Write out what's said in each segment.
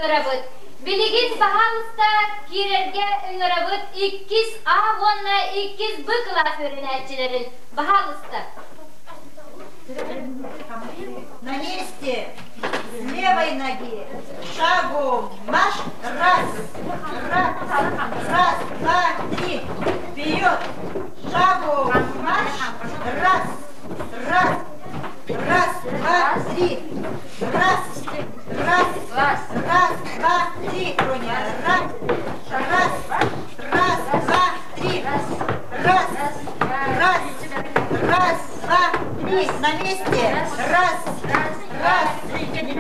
ыҥырабыт. Билигин баһаалыста киирэргэ ыҥырабыт иккис А уонна иккис Б кылаас үөрэнээччилэрин. Баһаалыста. На месте с левой ноги шагом марш. Раз, раз, раз, два, три. Вперед. Шагом марш. Раз, раз, раз, два, три. Раз, раз, раз, два, три. Роня. Раз, раз, раз, два, три. Раз, раз, раз, два, три. На месте. Раз, раз,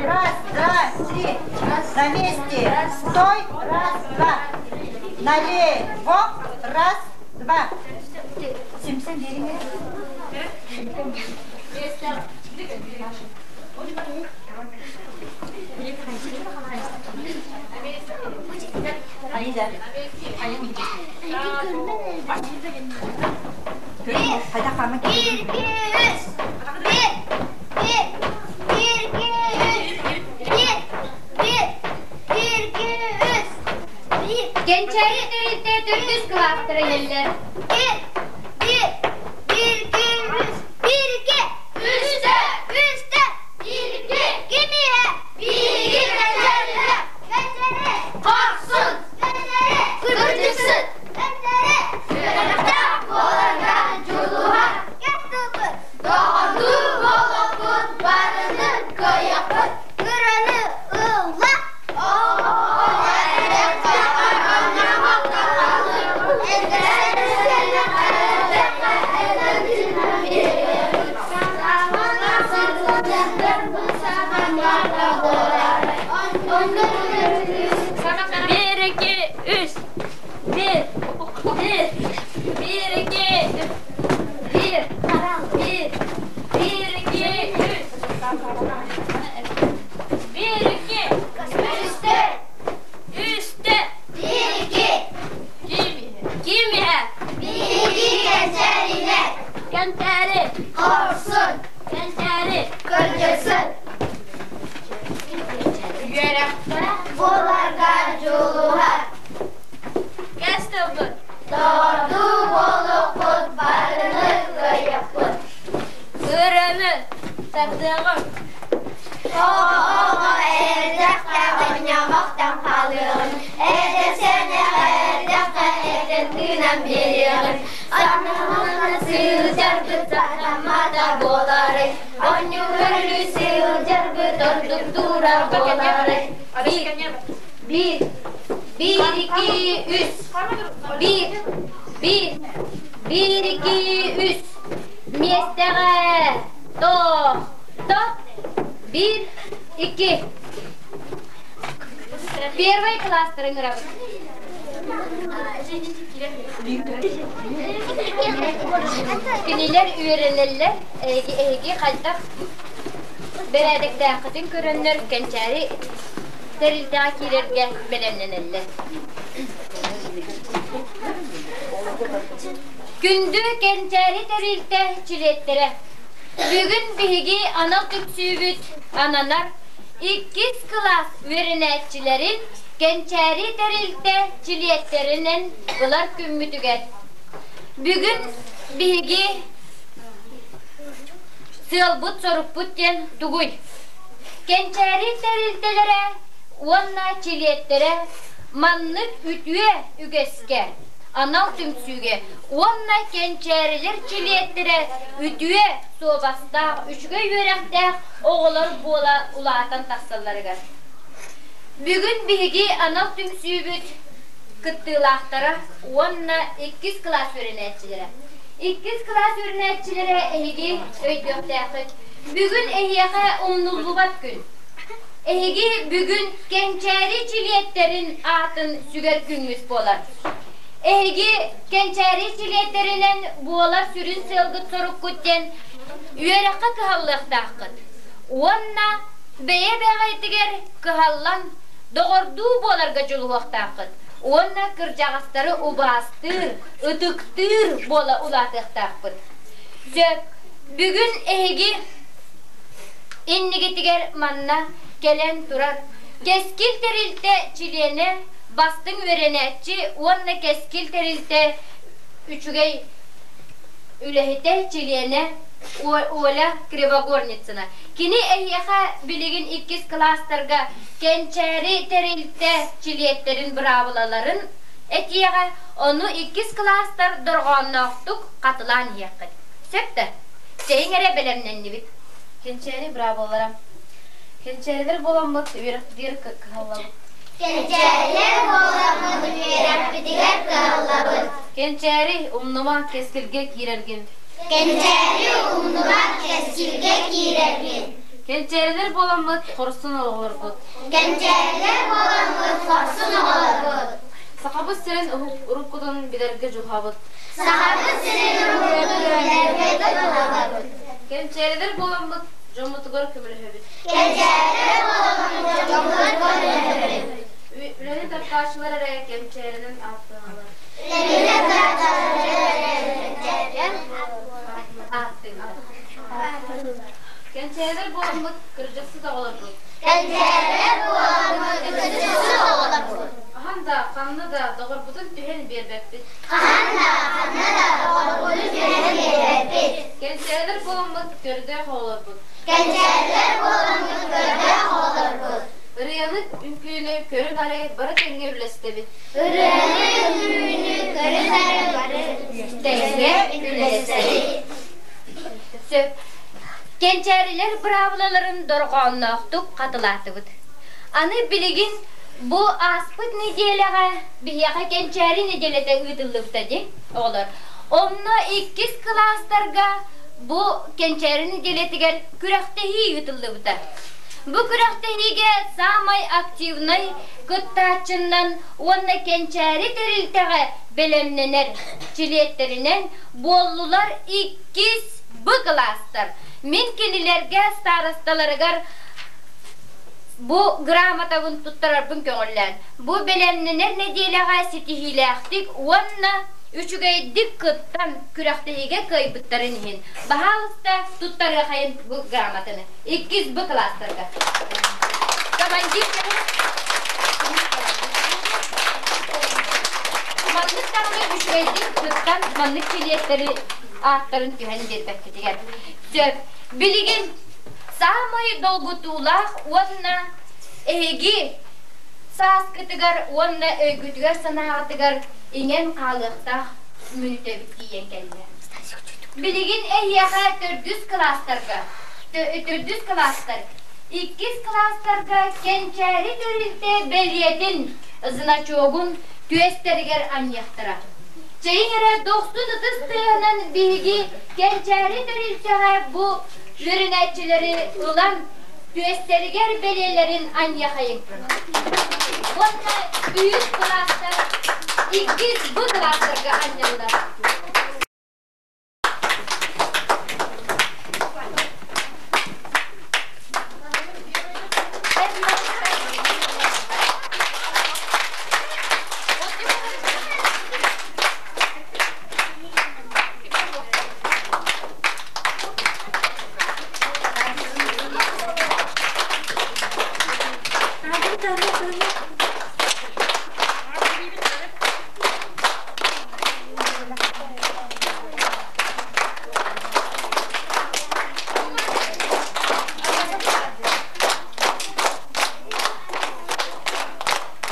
раз, два, три. На месте. Стой. Раз, два. Налево. Раз, два. Симпсон, Bir, iki, üç. Bir, bir, bir, iki, üç. Bir, bir, bir, iki, үс. Bir. Кэнчээри тэрилтэ төрдүс кылаастара иһэллэр. Bir, bir, bir, iki, үс. Bir, iki. Үстэ, үстэ. Bir, iki. Ким иһэ? Биһиги кэнчээрилэр. Кэнчээри. Хорсун. Кэнчээри. Кырдьыксыт. Кэнчээри. Үөрэхтээх буоларга дьулуһар. Кэс тылбыт. Доҕордуу буолуохпут, барыны кыайыахпыт. Кыраны ылла. Bir, iki, үс. Bir, bir, bir, iki, үс. Bir, bir, bir, iki, үс. Bir, iki, үстэ. Үстэ. Bir, iki. Ким Ким иһэ? Биһиги кэнчээрилэр. Кэнчээри. Хорсун. Кэнчээри. Кырдьыксыт. Үөрэхтээх. Буоларга дьулуһар. Кэс тылбыт. Доҕордуу буолуохпут, барыны кыайыахпыт. Ырыаны тардыаҕыҥ. Оҕо эрдэххэ оонньообохтон хаалыаҕын, эдэр сэнэх эрдэххэ этэн тыынан биэриэҕин, санаһынан сылдьарбыт сатаммата буоларый, оонньуу-көрүлүү сылдьарбыт ордук туурар буоларый. Биир, биир, биир, икки, үс. Биир, биир, биир, икки, үс. Миэстэҕэ тохто. Биир, икки. Первый класстары ыҥырабыт. Кинилэр үөрэнэллэр, эһиги, эһиги хайдах бэрээдэктээххитин көрөннөр кэнчээри тэрилтэҕэ киирэргэ бэлэмнэнэллэр. Күндү кэнчээри тэрилтэ чилиэттэрэ! Бүгүн биһиги анал түмсүүбүт ананар иккис кылаас үөрэнээччилэрин кэнчээри тэрилтэ чилиэттэринэн ылар күммүтүгэр. Бүгүн биһиги сыалбыт-сорукпут диэн тугуй? Кэнчээри тэрилтэлэрэ уонна чилиэттэрэ маннык үтүө үгэскэ, анал түмсүүгэ уонна кэнчээрилэр чилиэттэрэ үтүө суобастаах, үчүгэй үөрэхтээх оҕолор буола улаатан тахсалларыгар. Бүгүн биһиги анал түмсүүбүт кыттыылаахтара уонна иккис кылаас үөрэнээччилэрэ. Иккис кылаас үөрэнээччилэрэ эһиги өйдүөхтээххит. Бүгүн эһиэхэ умнуллубат күн. Эһиги бүгүн Кэнчээри чилиэттэрин аатын сүгэр күҥҥүт буолар. Эһиги Кэнчээри чилиэттэринэн буолар сүрүн сыалгыт-соруккут диэн үөрэххэ кыһаллыахтааххыт уонна бэйэ-бэйэҕитигэр кыһаллан доҕордуу буоларга дьулуһуохтааххыт уонна кырдьаҕастары убаастыыр, ытыктыыр буола улаатыахтаахпыт. Сөп, бүгүн эһиги иннигитигэр манна кэлэн турар. Кэскил тэрилтэ чилиэнэ, бастыҥ үөрэнээччи уонна Кэскил тэрилтэ үчүгэй үлэһитэ, чилиэнэ Оля Кривогорницына. Кини эһиэхэ билигин иккис кылаастарга Кэнчээри тэрилтэ чилиэттэрин быраабылаларын этиэҕэ, ону иккис кылаастар дорҕоонноохтук хатылаан иһиэххит. Сөп да? Чэйиҥ эрэ бэлэмнэннибит. Кэнчээри быраабылалара. Кэнчээрилэр буоламмыт үөрэхпитигэр кыһаллабыт. Кэнчээрилэр буоламмыт үөрэхпитигэр кыһаллабыт. Кэнчээри умнума кэскилгэ киирэргин. Кэнчээри умнума кэскилгэ киирэргин. Кэнчээрилэр буоламмыт хорсун оҕолорбут. Кэнчээрилэр буоламмыт хорсун оҕолорбут. Сахабыт сирин уруккутун билэргэ дьулуһабыт. Сахабыт сирин уруккутун билэргэ дьулуһабыт. Кэнчээрилэр буоламмыт дьоммутугар көмөлөһөбүт. Кэнчээрилэр буоламмыт дьоммутугар көмөлөһөбүт. Үлэни таптааччылар эрэ кэнчээринэн ааттаналлар. Үлэни таптааччылар эрэ кэнчээринэн ааттыыллар. Кэнчээрилэр буоламмыт кырдьыксыт оҕолорбут. Кэнчээрилэр буоламмыт кырдьыксыт оҕолорбут. Хаһан да, ханна да доҕорбутун түһэн биэрбэппит. Хаһан да, ханна да доҕорбутун түһэн биэрбэппит. Кэнчээрилэр буоламмыт көрдөөх оҕолорбут. Кэнчээрилэр буоламмыт көрдөөх оҕолорбут. Ырыаны, үҥкүүнү көрү-нары бары тэҥҥэ үллэстэбит. Ырыаны, үҥкүүнү көрү-нары бары тэҥҥэ үллэстэбит. Сөп. Кэнчээрилэр быраабылаларын дорҕоонноохтук хатылаатыбыт. Аны билигин бу ааспыт нэдиэлэҕэ биһиэхэ Кэнчээри нэдиэлэтэ ыытыллыбыта дии, оҕолор. Онно иккис кылаастарга бу Кэнчээри нэдиэлэтигэр күрэхтэһии ыытыллыбыта. Бу күрэхтэһиигэ саамай активнай кыттааччыннан уонна Кэнчээри тэрилтэҕэ бэлэмнэнэр чилиэттэринэн буоллулар иккис Б кылаастар. Мин кинилэргэ старосталарыгар бу грамотабын туттарарбын көҥүллээн, бу бэлэмнэнэр нэдиэлэҕэ ситиһиилээхтик уонна үчүгэйдик кыттан күрэхтэһиигэ кыайбыттарын иһин, баһаалыста туттарыахайын бу грамотаны. Иккис Б кылаастарга. Командир Маннык даҕаны үчүгэйдик кыттан маннык чилиэттэри ааттарын түһэн биэрбэккитигэр. Сөп. Билигин саамай долгутуулаах уонна эһиги сааскытыгар уонна өйгүтүгэр-санааҕытыгар иҥэн хаалыахтаах мүнүүтэбит тиийэн кэллэ. Билигин эһиэхэ төрдүс кылаастарга, төрдүс кылаастар, иккис кылаастарга Кэнчээри тэрилтэ бэлиэтин, значогун түөстэригэр анньыахтара. Чэйиҥ эрэ дохсун ытыс тыаһынан биһиги Кэнчээри тэрилтэҕэ бу үөрэнээччилэри ылан түөстэригэр бэлиэлэрин анньыахайыҥ. Уонна үһүс кылаастар иккис Б кылаастарга анньаллар.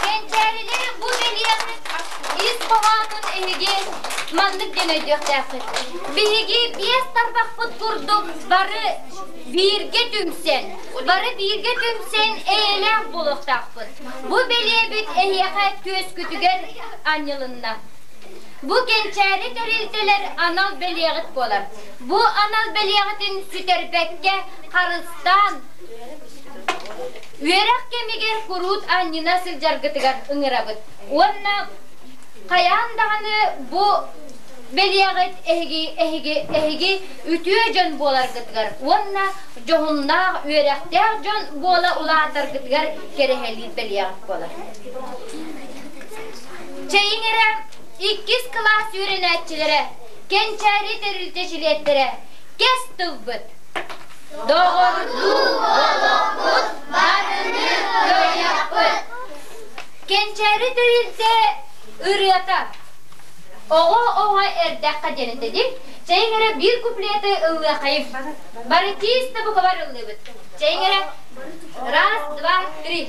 Кэнчээрилэр бу бэлиэҕит ис хоһоонун эһиги маннык диэн өйдүөхтээххит. Биһиги биэс тарбахпыт курдук бары бииргэ түмсэн, бары бииргэ түмсэн эйэлээх буолуохтаахпыт. Бу бэлиэбит эһиэхэ түөскүтүгэр анньылынна. Бу кэнчээри тэрилтэлэр анал бэлиэҕит буолар. Бу анал бэлиэҕитин сүтэрбэккэ харыстаан, үөрэх кэмигэр куруут анньына сылдьаргытыгар ыҥырабыт. Уонна хайаан даҕаны бу бэлиэҕит эһиги, эһиги, эһиги үтүө дьон буоларгытыгар уонна дьоһуннаах, үөрэхтээх дьон буола улаатаргытыгар кэрэһэлиир бэлиэҕит буолар. Чэйиҥ эрэ, иккис кылаас үөрэнээччилэрэ, Кэнчээри тэрилтэ чилиэттэрэ, кэс тылбыт! Доҕордуу олохпут барыны кыайыахпыт! Туруохпут. Кэнчээри тэрилтэ ырыата. Оҕо-оҕо эрдэххэ диэн этэ Чэйиҥ эрэ биир куплеты ыллыахайым. Бары чисто букабар ыллыыбыт. Чэйиҥ эрэ. Раз, два, три.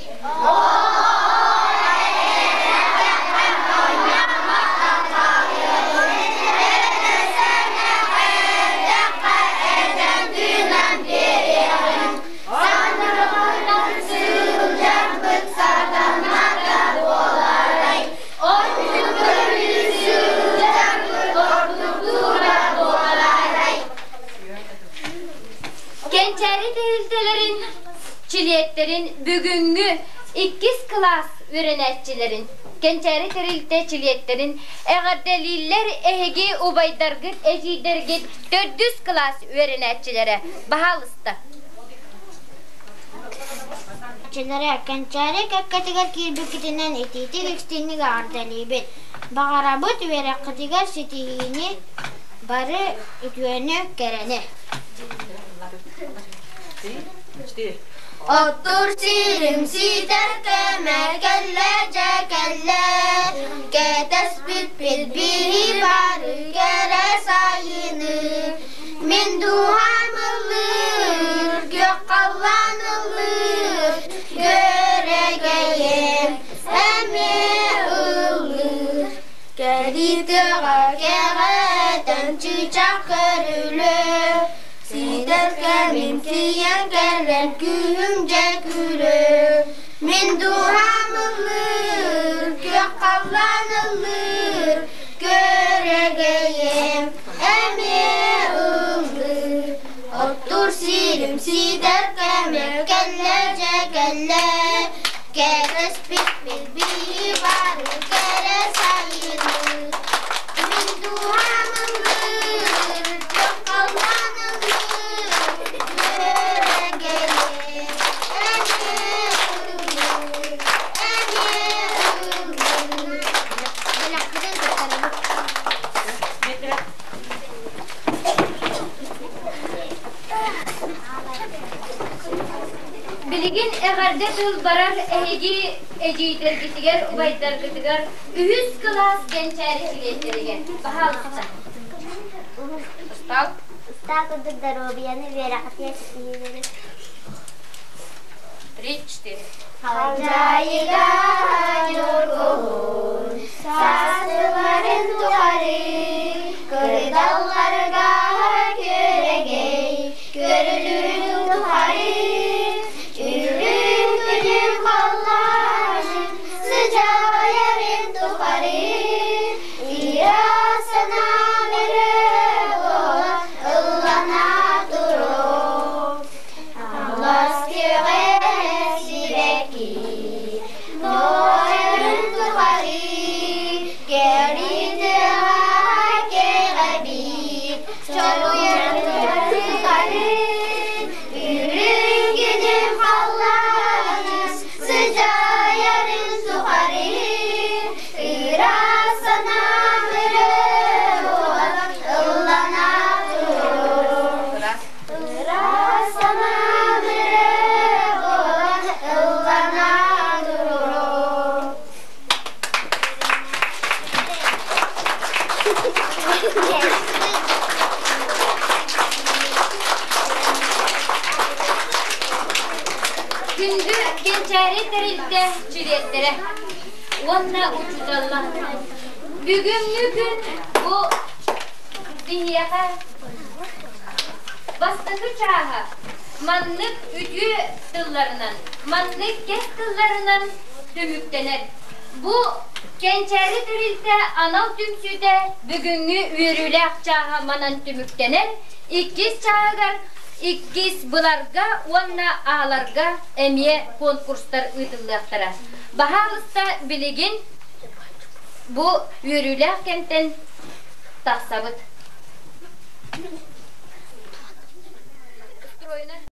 Кэнчээри тэрилтэлэрин чилиэттэрин бүгүҥҥү иккис кылаас үөрэнээччилэрин Кэнчээри тэрилтэ чилиэттэрин эҕэрдэлииллэр эһиги убайдаргыт, эдьиийдэргит төрдүс кылаас үөрэнээччилэрэ. Баһаалыста. Чилэрэ Кэнчээри кэккэтигэр киирбиккитинэн итиитик истиҥник эҕэрдэлиибит. Баҕарабыт үөрэххитигэр ситиһиини, бары үтүөнү, кэрэни. Оттуур сирим ситэр кэмэ кэллэ дьэ кэллэ, Кэтэспиппит биһи бары кэрэ сайыны. Мин дууһам ыллыыр, күөх халлаан ыллыыр, Күөрэгэйим эмиэ ыллыыр. Кэлии тыаҕа кэҕэтэн чыычаах көрүлүө, Ситэр кэмим тиийэн кэлэн күүһүм дьэ күүрүө. Мин дууһам ыллыыр, күөх халлаан ыллыыр, Күөрэгэйим эмиэ ыллыыр. Оттуур сирим ситэр кэмэ кэллэ дьэ кэллэ, Кэтэспиппит биһи бары кэрэ сайыны. Мин дууһам ыллыыр, күөх халлаан ыллыыр, Күөрэгэйим эмиэ ыллыыр, эмиэ ыллыыр. Бэлэхпитин туттарабыт. Билигин эҕэрдэ тыл барар эһиги эдьиийдэргитигэр, убайдаргытыгар үһүс кылаас кэнчээри чилиэттэригэр. Баһаалыста. Устал. Устал курдук доруобуйаны үөрэххитигэр ситиһиилэри. Три, четыре. Халдьаайыга ньургуһун саастыларын тухары кырдалларга күөрэгэй көрүлүрүн тухары үрүҥ күнүм халлаанын сыдьаайарын тухары ыра санаам өрө буола ыллана туруо Аллас күөҕэ сибэкки нойорун тухары кэритиҕэ кэҕэбит чоргуйарын тухары үрүҥ күнүм халлаанын сыдьаайарын тухары ыра санаам өрө буолан ыллана турур Ыра санаам өрө буолан ыллана турур. Күндү Кэнчээри тэрилтэ чилиэттэрэ уонна учууталлар. Бүгүҥҥү күн бу биһиэхэ Бастакы чааһа маннык үтүө тылларынан, маннык кэс тылларынан түмүктэнэр. Бу Кэнчээри тэрилтэ анал түмсүүтэ бүгүҥҥү үөрүүлээх чааһа манан түмүктэнэр. Иккис чааһыгар иккис быларга уонна ааларга эмиэ конкурстар ыытыллыахтара. Баһаалыста билигин бу үөрүүлээх кэмтэн тахсабыт.